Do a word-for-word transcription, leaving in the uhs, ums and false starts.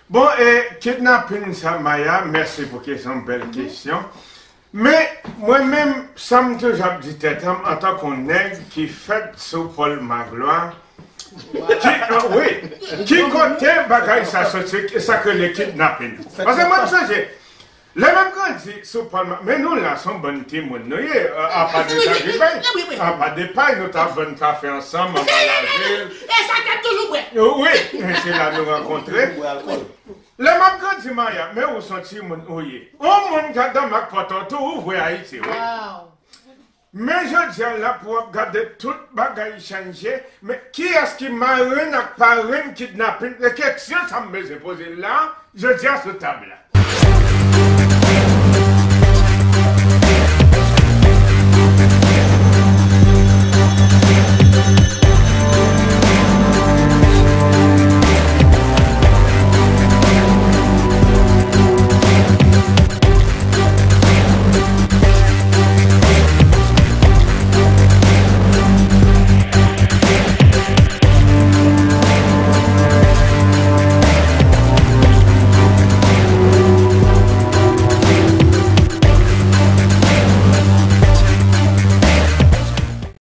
Bon, e kidnapin sa, Maya, mèsi pou kesyon, bèl kesyon. Men, mwen menm, sa m toujou ap di tèt an, antanke yon nèg ki fèt sou Pòl Maglwa, ki, euh, wi, ki kote bagay sa soti, sa k rele kidnapin? Paske mwen, m sonje, lè m ap grandi sou Pòl Maglwa, men nou la, se yon bann timoun nou ye, euh, apa de Zagwibay, apa de Pay, nou t ap vann kafe ansanm anba lavil. E sa k ap toujou bwè. Wi, se la nou rankontre. Lè m ap grandi, Maya, men ou se yon timoun ou ye. Yon moun k ap dòmi ak pòtò tou, ou vwe Ayiti, wi. Men jodi a la, pou w ap gade tout bagay chanje, men kiyès ki marenn ak parenn kidnapin? E kesyon sa m bezwen poze l la, jodi a sou tab la.